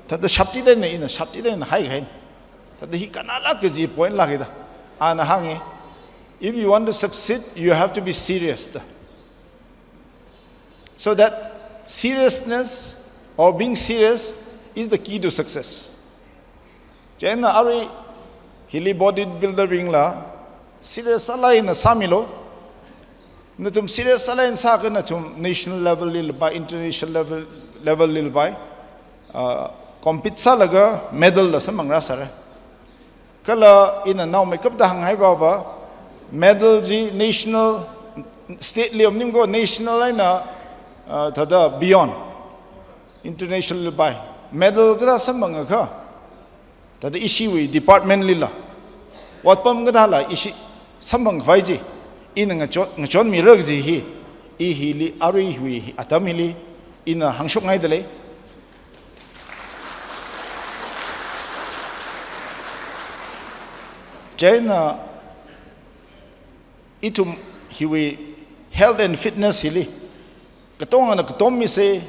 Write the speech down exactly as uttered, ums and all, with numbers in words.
Thāda shapti dai na ina, shapti dai na hai hai. Thāda hi kanala kaji point la kita. Ana hāngi, if you want to succeed, you have to be serious. So that seriousness or being serious is the key to success. Chieina arui hili bodybuilder bingla serious sālāk eina sāmilu. Nathum serious sālāk eina sākha nathum national level li lapai, international level, level li lapai, ah, compete sālaga medal la samphang rāsāra. Kala ina naomeikapta hānghai pava, medal chi national, state li om ning ko national eina, ah, thāda beyond, international li lapai. Medal kathā samphang akha, thāda ishiwui department lila otpam kathāla ishi samphang khavai chi ina ngachon, ngachonmira kaji hi, i hili arui hiwui atam hili ina hāngshokngaida lei. Chieina ithum hiwui health and fitness hili katongana katom misa,